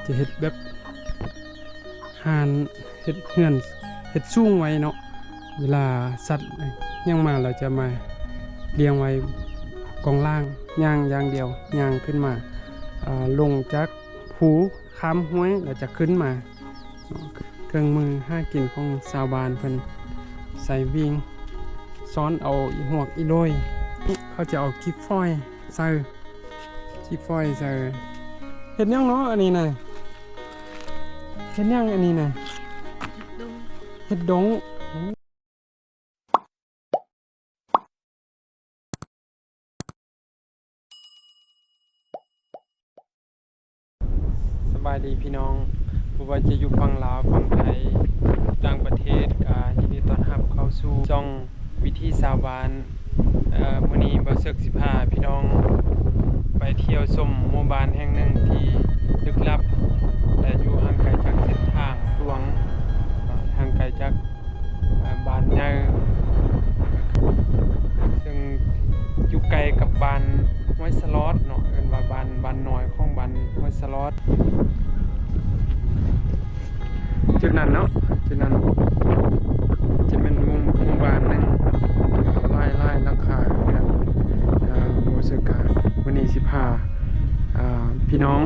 ຈະເຮັດແບບຮ້ານ ເຮັດເຮືອນ ເຮັດສູງໄວ້ເນາະ. ເວລາສັດຫຍັງມາ ລາວຈະມາລ້ຽງໄວ້ກອງລ່າງ ຍ່າງຢ່າງດຽວ ຍ່າງຂຶ້ນມາ ເອີ ລົງຈາກພູ ຂ້າມຫ້ວຍ ລາວຈະຂຶ້ນມາ. ເຄື່ອງມືຫາກິນຂອງຊາວບ້ານເພິ່ນໃຊ້ວິງ ຊ້ອນເອົາອີ່ຫວກອີ່ໂດຍ ເຂົາຈະເອົາຂີ້ຝອຍໃສ່ ຂີ້ຝອຍໃສ່. ເຮັດຫຍັງເນາະອັນນີ້ນະ? ເຮັດຫຍັງອັນນີ້ນະ? ເຮັດດົງ ເຮັດດົງ. ສະບາຍດີພີ່ນ້ອງ ບໍ່ວ່າຈະຢູ່ຝັ່ງລາວ ຝັ່ງໄທ ຕ່າງປະເທດ ກະຍິນດີຕ້ອນຮັບເຂົ້າສູ່ຊ່ອງວິຖີຊາວບ້ານ. ເອີ ມື້ນີ້ບ່າວເສິກຊິພາພີ່ນ້ອງໄປທ່ຽວຊົມໝູ່ບ້ານແຫ່ງໜຶ່ງທີ່ລຶກລັບ ແລະ ຢູ່ຫ່າງໄກຈາກເສັ້ນທາງຫຼວງ ຫ່າງໄກຈາກ ອ່າ ບ້ານໃຫຍ່ ເຊິ່ງຢູ່ໃກ້ກັບບ້ານຫ້ວຍສະຫຼອດເນາະ ເອີ້ນວ່າບ້ານ ບ້ານນ້ອຍຂອງບ້ານຫ້ວຍສະຫຼອດ. ຈຸດນັ້ນເນາະ ຈຸດນັ້ນຈະແມ່ນໝູ່ ໝູ່ບ້ານໜຶ່ງ ຫຼາຍ ຫຼາຍຫຼັງຄາເຮືອນ. ເອີ ບໍ່ເຊີກາ ມື້ນີ້ຊິພາ ອ່າ ພີ່ນ້ອງ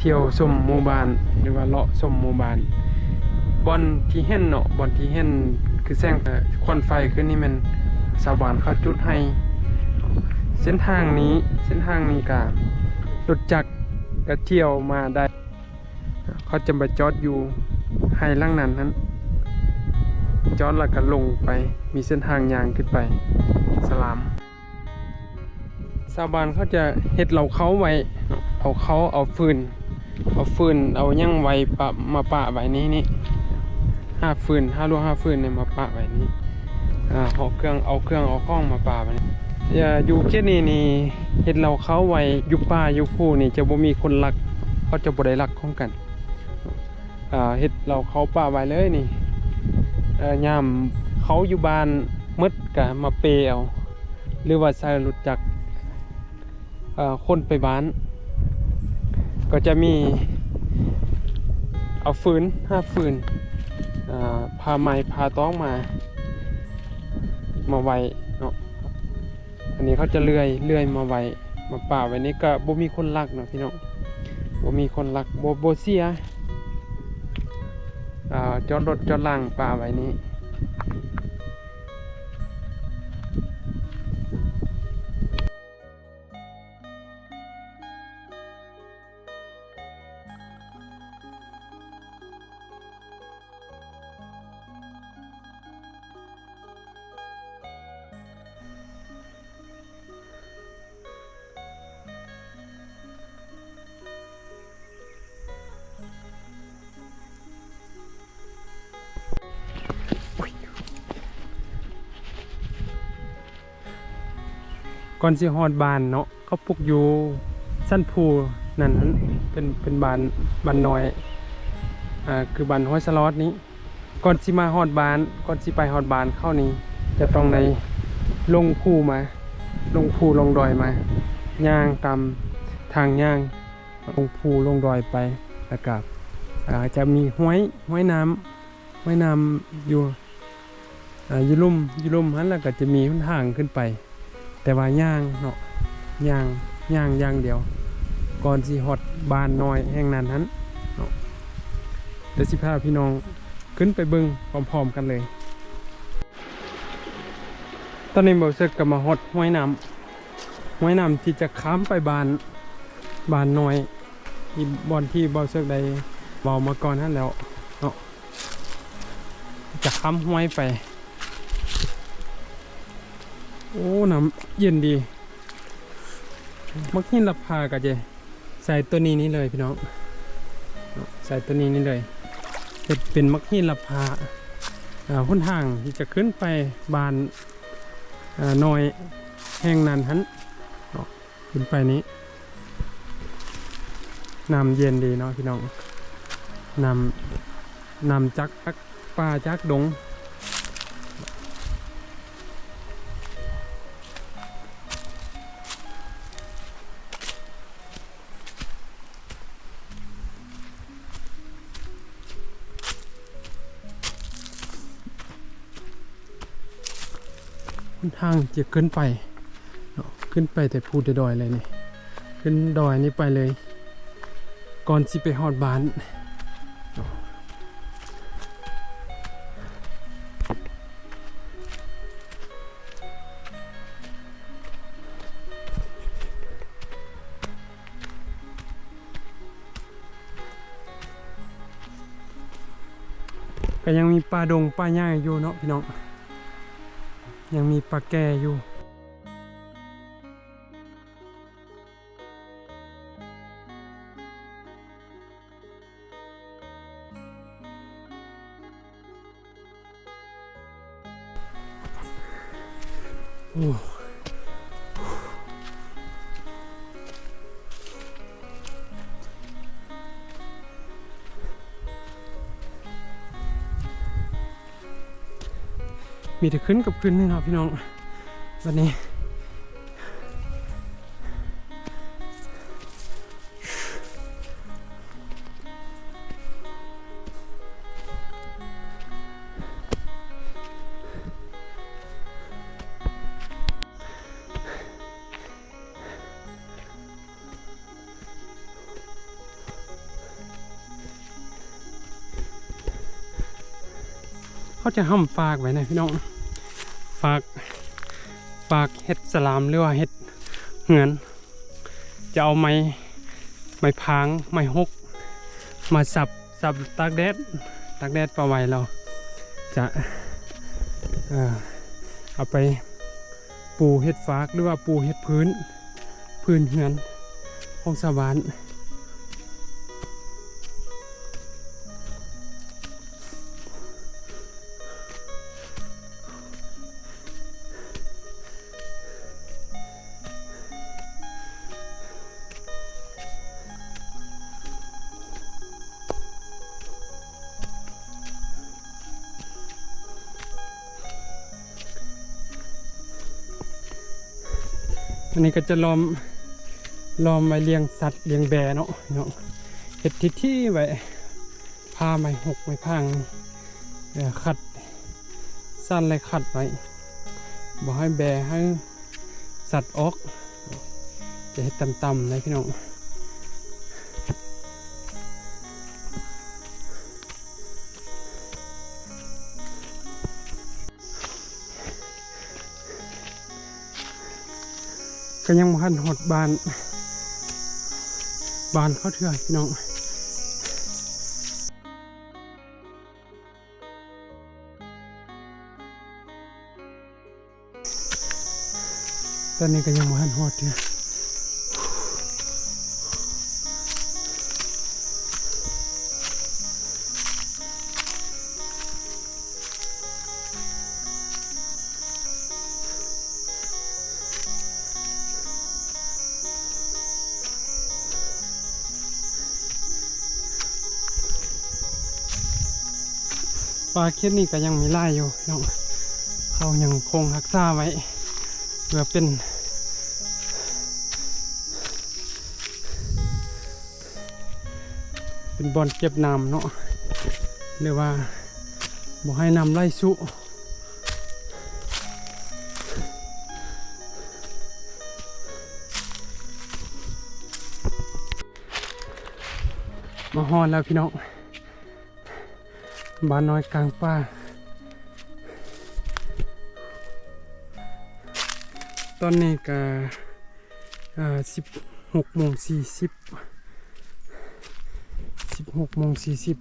ທ່ຽວຊົມໝູ່ບ້ານ ຫຼືວ່າເລາະຊົມໝູ່ບ້ານ. ບ່ອນທີ່ເຫັນເນາະ ບ່ອນທີ່ເຫັນຄືແສງ ເອີ ຄວັນໄຟຂຶ້ນນີ້ແມ່ນຊາວບ້ານເຂົາຈຸດໃຫ້. ເສັ້ນທາງນີ້ ເສັ້ນທາງນີ້ກະລົດຈັກກະທ່ຽວມາໄດ້. ເຂົາຈະໄປຈອດຢູ່ໄຮ່ຫຼັງນັ້ນຫັ້ນ ຈອດແລ້ວກໍລົງໄປ ມີເສັ້ນທາງຍ່າງຂຶ້ນໄປສະຫຼາມ. ຊາວບ້ານເຂົາຈະເຮັດເລົ້າເຂົ້າໄວ້ ເອົາເຂົ້າ ເອົາຟືນ ເອົາຟືນ ເອົາຫຍັງໄວ້ປະ ມາປະໄວ້ນີ້ ນີ້ ຫາຟືນ ຫາລົວກຫາຟືນນີ້ມາປະໄວ້ນີ້. ອ່າ ເອົາເຄື່ອງ ເອົາເຄື່ອງເອົາຂອງມາປະໄວ້ນີ້. ເອີ ຢູ່ເຂດນີ້ນີ້ ເຮັດເລົ້າເຂົ້າໄວ້ ຢູ່ປ່າຢູ່ພູນີ້ຈະບໍ່ມີຄົນລັກ ເຂົາຈະບໍ່ໄດ້ລັກຂອງກັນ. ອ່າ ເຮັດເລົ້າເຂົ້າປະໄວ້ເລີຍນີ້. ເອີ ຍາມເຂົ້າຢູ່ບ້ານໝົດກະມາເປເອົາ ຫຼືວ່າໃຊ້ລົດຈັກ ເອີ ຂົນໄປບ້ານ ກໍຈະມີເອົາຟືນ ຫາຟືນ ເອີ ຜ່າໄມ້ ຜ່າຕອກມາ ມາໄວ້ເນາະ. ອັນນີ້ເຂົາຈະເລື່ອຍ ເລື່ອຍມາໄວ້ ມາປະໄວ້ນີ້ ກໍບໍ່ມີຄົນລັກເນາະພີ່ນ້ອງ ບໍ່ມີຄົນລັກ ບໍ່ ບໍ່ເສຍ. ອ່າ ຈອດລົດຈອດລາງປະໄວ້ນີ້. ກ່ອນຊິຮອດບ້ານເນາະ ເຂົາປຸກຢູ່ຊັ້ນພູນັ້ນ ເປັນ ເປັນບ້ານ ບ້ານນ້ອຍ ອ່າ ຄືບ້ານຫ້ວຍສະຫຼອດນີ້. ກ່ອນຊິມາຮອດບ້ານ ກ່ອນຊິໄປຮອດບ້ານເຂົານີ້ ຈະຕ້ອງໄດ້ລົງພູມາ ລົງພູລົງດອຍມາ ຍ່າງຕາມທາງຍ່າງ ລົງພູລົງດອຍໄປ ແລ້ວກະ ອ່າ ຈະມີຫ້ວຍ ຫ້ວຍນ້ຳ ຫ້ວຍນ້ຳຢູ່ ອ່າ ຢູ່ລຸ່ມ ຢູ່ລຸ່ມຫັ້ນ ແລ້ວກໍຈະມີຫົນທາງຂຶ້ນໄປ ແຕ່ວ່າຍ່າງເນາະ ຍ່າງ ຍ່າງຢ່າງດຽວ ກ່ອນຊິຮອດບ້ານນ້ອຍແຫ່ງນັ້ນຫັ້ນເນາະ. ດຽວຊິພາພີ່ນ້ອງຂຶ້ນໄປເບິ່ງພ້ອມໆກັນເລີຍ. ຕອນນີ້ບ່າວເສິກກໍມາຮອດຫ້ວຍນ້ຳ ຫ້ວຍນ້ຳທີ່ຈະຂ້າມໄປບ້ານ ບ້ານນ້ອຍ ທີ່ບ່ອນທີ່ບ່າວເສິກໄດ້ເວົ້າມາກ່ອນຫັ້ນແລ້ວເນາະ ຈະຂ້າມຫ້ວຍໄປ. ໂອ້ ນ້ຳເຢັນດີ. ໝາກຫີນລະພາກໍຈະໃສ່ຕົວນີ້ນີ້ເລີຍພີ່ນ້ອງ ໃສ່ຕົວນີ້ນີ້ເລີຍ ເຮັດເປັນໝາກຫີນລະພາ. ອ່າ ຫົນທາງທີ່ຈະຂຶ້ນໄປບ້ານ ອ່າ ນ້ອຍແຫ່ງນັ້ນຫັ້ນເນາະ ຂຶ້ນໄປນີ້. ນ້ຳເຢັນດີເນາະພີ່ນ້ອງ ນ້ຳ ນ້ຳຈາກປ່າຈາກດົງ. ທາງຈະຂຶ້ນໄປເນາະ ຂຶ້ນໄປແຕ່ພູແຕ່ດອຍເລີຍນີ້ ຂຶ້ນດອຍນີ້ໄປເລີຍ ກ່ອນຊິໄປຮອດບ້ານເນາະ. ກໍຍັງມີປ່າດົງປ່າຫຍ້າຢູ່ເນາະພີ່ນ້ອງ ຍັງມີປ່າແກ່ຢູ່. ໂອ້ ມີແຕ່ຂຶ້ນກັບຂຶ້ນນີ້ເນາະພີ່ນ້ອງ ບັດນີ້. ເຂົາຈະຫ້ຳຟາກໄວ້ນະພີ່ນ້ອງ ຟາກ ຟາກເຮັດສະລາມ ຫຼືວ່າເຮັດເຮືອນ ຈະເອົາໄມ້ ໄມ້ພາງ ໄມ້ຫົກ ມາສັບ ສັບຕາກແດດ ຕາກແດດປະໄວ້ແລ້ວ ຈະ ເອີ ເອົາໄປປູເຮັດຟາກ ຫຼືວ່າປູເຮັດພື້ນ ພື້ນເຮືອນຂອງຊາວບ້ານ. ອັນນີ້ກໍຈະລ້ອມ ລ້ອມໄວ້ລ້ຽງສັດລ້ຽງແບ້ເນາະ ເນາະ ເຮັດທີ່ໆໄວ້ ຜ້າໄມ້ຫົກໄມ້ພາງ ເອີ ຂັດ ຊັ້ນ ແລະ ຂັດໄວ້ ບໍ່ໃຫ້ແບ້ໃຫ້ສັດອອກ ຈະເຮັດຕ່ຳໆເດ້ພີ່ນ້ອງ. ກໍຍັງບໍ່ທັນຮອດບ້ານ ບ້ານເຂົາເທື່ອພີ່ນ້ອງ. ຕອນນີ້ກໍຍັງບໍ່ທັນຮອດເທື່ອ. ປ່າເຂດນີ້ກໍຍັງມີຫຼາຍຢູ່ເນາະ ເຂົາຍັງຄົງຮັກສາໄວ້ ເພື່ອເປັນ ເປັນບ່ອນເກັບນ້ຳເນາະ ຫຼືວ່າບໍ່ໃຫ້ນ້ຳໄຫຼຊຸ. ມາຮອດແລ້ວພີ່ນ້ອງ ບ້ານນ້ອຍກາງປ່າ ຕອນນີ້ກະ ເອີ ສິບຫົກໂມງສີ່ສິບ ສິບຫົກໂມງສີ່ສິບ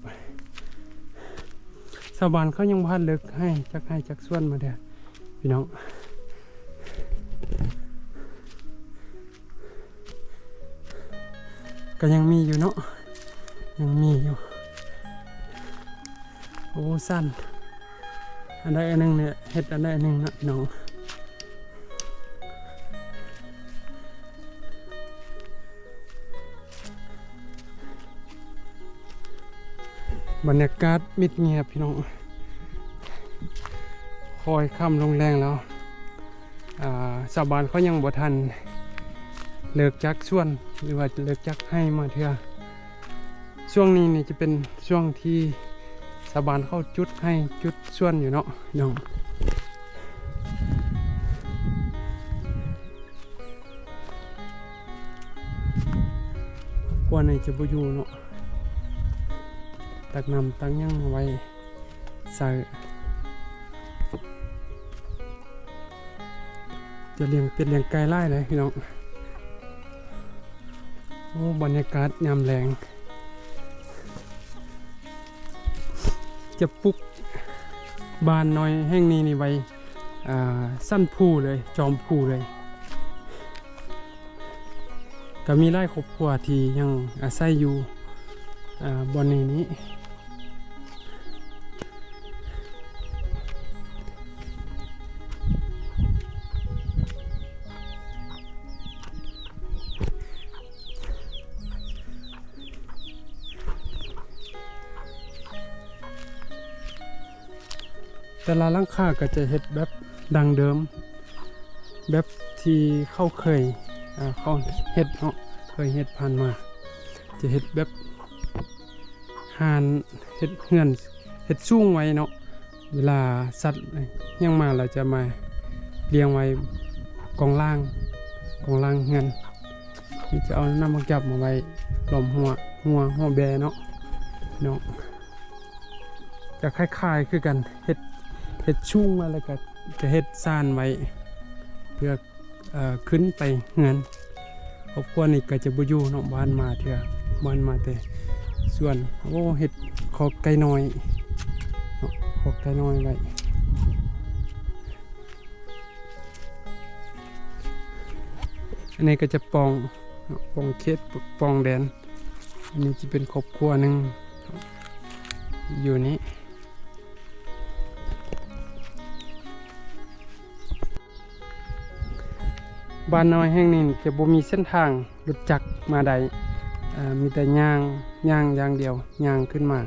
ຊາວບ້ານເຂົາຍັງບໍ່ທັນເລີກໄຮ່ຈັກໄຮ່ຈັກສວນມາເທື່ອພີ່ນ້ອງ. ກໍຍັງມີຢູ່ເນາະ ຍັງມີຢູ່. ໂອ້ ຊັ້ນ ອັນໃດອັນໜຶ່ງນີ້ເຮັດອັນໃດອັນໜຶ່ງເນາະພີ່ນ້ອງ. ບັນຍາກາດມິດງຽບພີ່ນ້ອງ ຄ່ອຍຄ່ຳລົງແລງແລ້ວ ອ່າ ຊາວບ້ານເຂົາຍັງບໍ່ທັນເລີກຈັກສວນ ຫຼືວ່າເລີກຈັກໄຮ່ມາເທື່ອ. ຊ່ວງນີ້ນີ້ຈະເປັນຊ່ວງທີ່ຊາວບ້ານເຂົາຈຸດໄຮ່ຈຸດສວນຢູ່ເນາະພີ່ນ້ອງ. ອັນນີ້ຈະບໍ່ຢູ່ເນາະ ຕັກນ້ຳຕັກຫຍັງໄວ້ໃສ່ ຈະລ້ຽງເປັດລ້ຽງໄກ່ຫຼາຍເດ້ພີ່ນ້ອງ. ໂອ້ ບັນຍາກາດຍາມແລງ ຈະປຸກບ້ານນ້ອຍແຫ່ງນີ້ນີ້ໄວ້ ອ່າ ຊັ້ນພູເລີຍ ຈອມພູເລີຍ. ກໍມີຫຼາຍຄອບຄົວທີ່ຍັງອາໄສຢູ່ ອ່າ ບ່ອນນີ້ນີ້. ແຕ່ລະຫຼັງຄາກໍຈະເຮັດແບບດັ້ງເດີມ ແບບທີ່ເຂົາເຄີຍ ເຂົາເຮັດເນາະ ເຄີຍເຮັດຜ່ານມາ ຈະເຮັດແບບ ຮ້ານເຮັດເຮືອນ ເຮັດສູງໄວ້ເນາະ ເວລາສັດຫຍັງມາແລ້ວຈະມາລ້ຽງໄວ້ກອງລ່າງ ກອງລ່າງເຮືອນ. ນີ້ຈະເອົານ້ຳໝາກຈັບມາໄວ້ລ້ອມຮົ້ວ ຮົ້ວ ຮົ້ວແບເນາະ ເນາະ ຈະຄ້າຍໆຄືກັນ ເຮັດ ເຮັດສູງໄວ້ ແລ້ວກໍຈະເຮັດຊານໄວ້ ເພື່ອ ເອີ ຂຶ້ນໄປເຮືອນ. ຄອບຄົວນີ້ກໍຈະບໍ່ຢູ່ເນາະ ບໍ່ທັນມາເທື່ອ ບ້ານມາແຕ່ສວນ. ໂອ້ ເຮັດຄອກໄກ່ນ້ອຍເນາະ ຄອກໄກ່ນ້ອຍໄວ້. ອັນນີ້ກໍຈະປ່ອງເນາະ ປ່ອງເຂດ ປ່ອງແດນ. ອັນນີ້ຈະເປັນຄອບຄົວໜຶ່ງຢູ່ນີ້. ບ້ານນ້ອຍແຫ່ງນີ້ຈະບໍ່ມີເສັ້ນທາງລົດຈັກມາໄດ້ ເອີ ມີແຕ່ຍ່າງ ຍ່າງຢ່າງດຽວ ຍ່າງຂຶ້ນມາ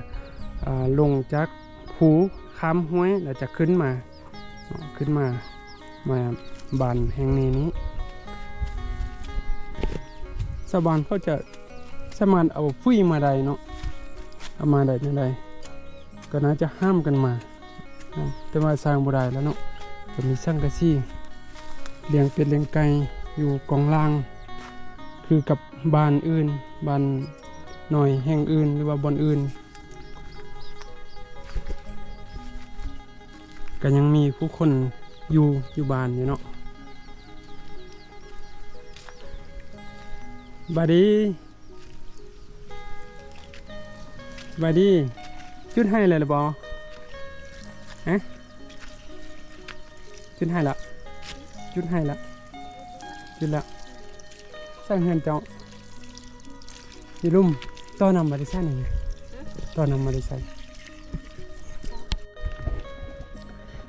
ເອີ ລົງຈາກພູ ຂ້າມຫ້ວຍ ແລ້ວຈະຂຶ້ນມາ ເນາະ ຂຶ້ນມາ ມາບ້ານແຫ່ງນີ້ນີ້ ຊາວບ້ານເຂົາຈະສາມາດເອົາຝຸ່ນມາໄດ້ເນາະ ເອົາມາໄດ້ແນວໃດ ກໍໜ້າຈະຫ້າມກັນມາ ແຕ່ວ່າສ້າງບໍ່ໄດ້ແລ້ວເນາະ ກໍມີສັງກະສີລ້ຽງເປັດລ້ຽງໄກ່ຢູ່ກອງລ່າງ ຄືກັບບ້ານອື່ນ ບ້ານນ້ອຍແຫ່ງອື່ນ ຫຼືວ່າບ່ອນອື່ນ ກໍຍັງມີຜູ້ຄົນຢູ່ ຢູ່ບ້ານຢູ່ເນາະ. ບາຍດີ ສະບາຍດີ ຈຸດໄຮ່ແລ້ວຫຼືບໍ່? ຮະ ຈຸດໄຮ່ລະ ຈຸດໄຮ່ລະ ຈຸດລະ. ໃສ່ເຮືອນເຈົ້າ ຢູ່ລຸ່ມ ຕໍ່ນ້ຳມາແຕ່ໃສນີ້ນະ? ຕໍ່ນ້ຳມາແຕ່ໃສ?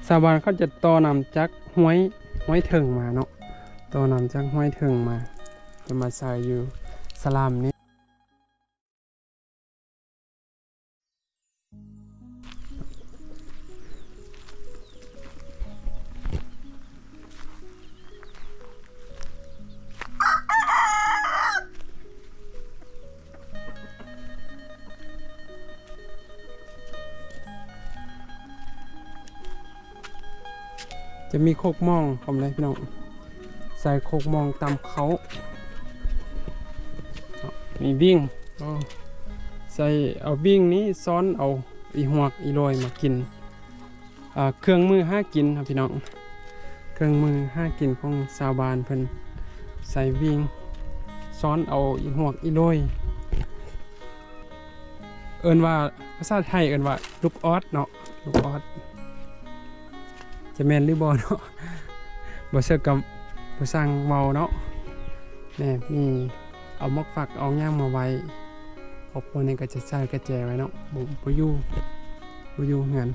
ຊາວບ້ານເຂົາຈະຕໍ່ນ້ຳຈາກຫ້ວຍ ຫ້ວຍເທິງມາເນາະ ຕໍ່ນ້ຳຈາກຫ້ວຍເທິງມາ ຈະມາໃສ່ຢູ່ສະຫຼາມນີ້. ຈະມີໂຄກມອງພ້ອມເລີຍພີ່ນ້ອງ ໃສ່ໂຄກມອງຕຳເຂົ້າ ມີວິ່ງ ໃສ່ເອົາວິ່ງນີ້ຊ້ອນເອົາອີຫວກອີໂລຍມາກິນ. ເອີ ເຄື່ອງມືຫາກິນເນາະພີ່ນ້ອງ ເຄື່ອງມືຫາກິນຂອງຊາວບ້ານເພິ່ນ ໃສ່ວິ່ງ ຊ້ອນເອົາອີຫວກອີໂລຍ ເອີ້ນວ່າ ພາສາໄທເອີ້ນວ່າລູກອອດເນາະ ລູກອອດ ຈະແມ່ນຫຼືບໍ່ເນາະ ບໍ່ເຊື່ອກໍບໍ່ຊ່າງເວົ້າເນາະ. ແມ່ນ ມີ ເອົາໝາກຝັກເອົາຫຍັງມາໄວ້ ຄອບຄົວນີ້ກໍຈະໃສ່ກະແຈໄວ້ເນາະ ບໍ່ ບໍ່ຢູ່ ບໍ່ຢູ່ເຮືອນ.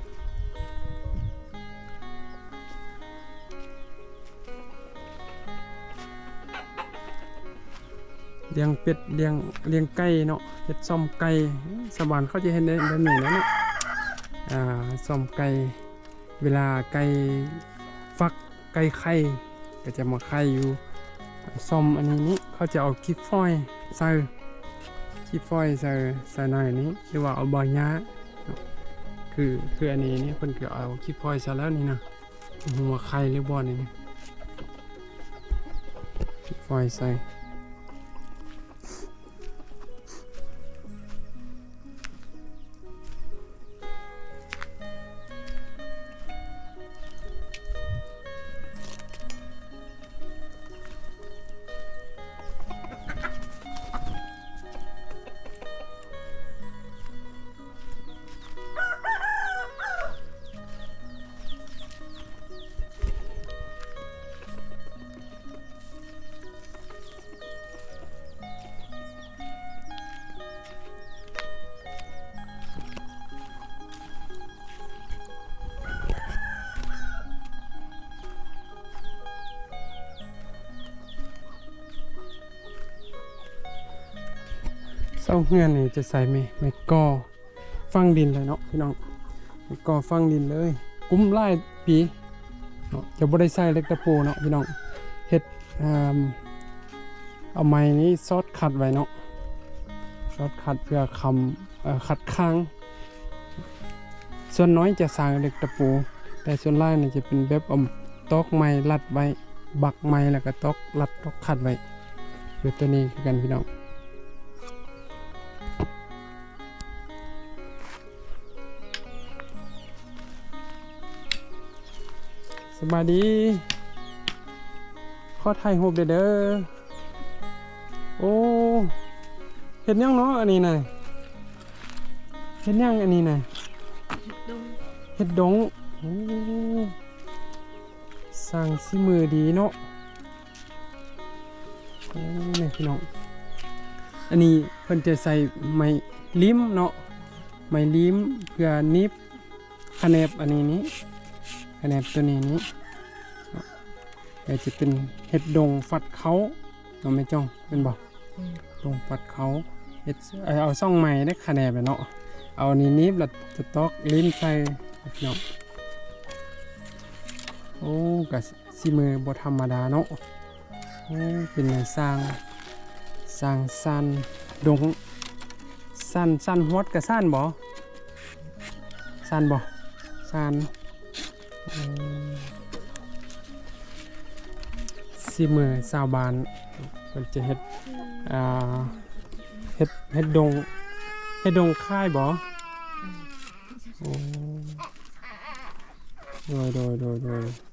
ລ້ຽງເປັດ ລ້ຽງ ລ້ຽງໄກ່ເນາະ ເຮັດຊອມໄກ່ ຊາວບ້ານເຂົາຈະເຮັດແບບນີ້ແຫຼະເນາະ ອາ ຊອມໄກ່ ເວລາໄກ່ຟັກ ໄກ່ໄຂ່ ກໍຈະມາໄຂ່ຢູ່ ຊອມອັນນີ້ນີ້ ເຂົາຈະເອົາກີບຟອຍໃສ່ ກີບຟອຍໃສ່ ໃສ່ໃນນີ້ ຫຼືວ່າເອົາໃບຫຍ້າ ຄື ຄືອັນນີ້ນີ້ ເພິ່ນກໍເອົາກີບຟອຍໃສ່ແລ້ວນີ້ນະ ບໍ່ຮູ້ວ່າໄຂ່ຫຼືບໍ່ນີ້ ກີບຟອຍໃສ່. ຕົວເຮືອນນີ້ຈະໃສ່ໄມ້ ໄມ້ກໍຝັງດິນເລີຍເນາະພີ່ນ້ອງ ໄມ້ກໍຝັງດິນເລີຍ ກຸ້ມຫຼາຍປີເນາະ ຈະບໍ່ໄດ້ໃສ່ເຫຼັກຕະປູເນາະພີ່ນ້ອງ ເຮັດ ເອີ່ມ ເອົາໄມ້ນີ້ຊອດຂັດໄວ້ເນາະ ຊອດຂັດເພື່ອຄ້ຳ ເອີ່ ຂັດຄ້າງ ສ່ວນນ້ອຍຈະສ້າງເຫຼັກຕະປູ ແຕ່ສ່ວນຫຼາຍນີ້ຈະເປັນແບບເອົາຕອກໄມ້ລັດໄວ້ ບັກໄມ້ແລ້ວກໍຕອກ ລັດຕອກຂັດໄວ້ ແບບຕົວນີ້ຄືກັນພີ່ນ້ອງ. ສະບາຍດີ ຂໍຖ່າຍຮູບແດ່ເດີ. ໂອ້ ເຮັດຫຍັງເນາະອັນນີ້ນະ? ເຮັດຫຍັງອັນນີ້ນະ? ເຮັດດົງ ເຮັດດົງ. ໂອ້ ຊ່າງສີມືດີເນາະ. ໂອ້ ນີ້ພີ່ນ້ອງ ອັນນີ້ເພິ່ນຈະໃສ່ໄມ້ລິ້ມເນາະ ໄມ້ລິ້ມເພື່ອໜີບຂະແໜບອັນນີ້ນີ້ ຂະແໜບຕົວນີ້ນີ້ ແລ້ວຈະເປັນເຮັດດົງຟັດເຂົ້າເນາະ ແມ່ຈ່ອງ ແມ່ນບໍ່? ອືມ ດົງຟັດເຂົ້າ ເຮັດ ເອົາຊ່ອງໄມ້ເດ້ ຂະແໜບເນາະ ເອົານີ້ໜີບ ແລ້ວຈະຕອກລິ້ມໃສ່ເນາະ. ໂອ້ ກະສີມືບໍ່ທຳມະດາເນາະ. ໂອ້ ເປັນຫຍັງຊ່າງ ຊ່າງສ້ານດົງ ສ້ານ ສ້ານຫວດກະສ້ານບໍ່? ສ້ານບໍ່? ສ້ານ. ອືມ ສີມືຊາວບ້ານເພິ່ນຈະເຮັດ ອ່າ ເຮັດ ເຮັດດົງ ເຮັດດົງຂາຍບໍ່? ອືມ ໂອ້ ໂດຍ ໂດຍ ໂດຍ ໂດຍ.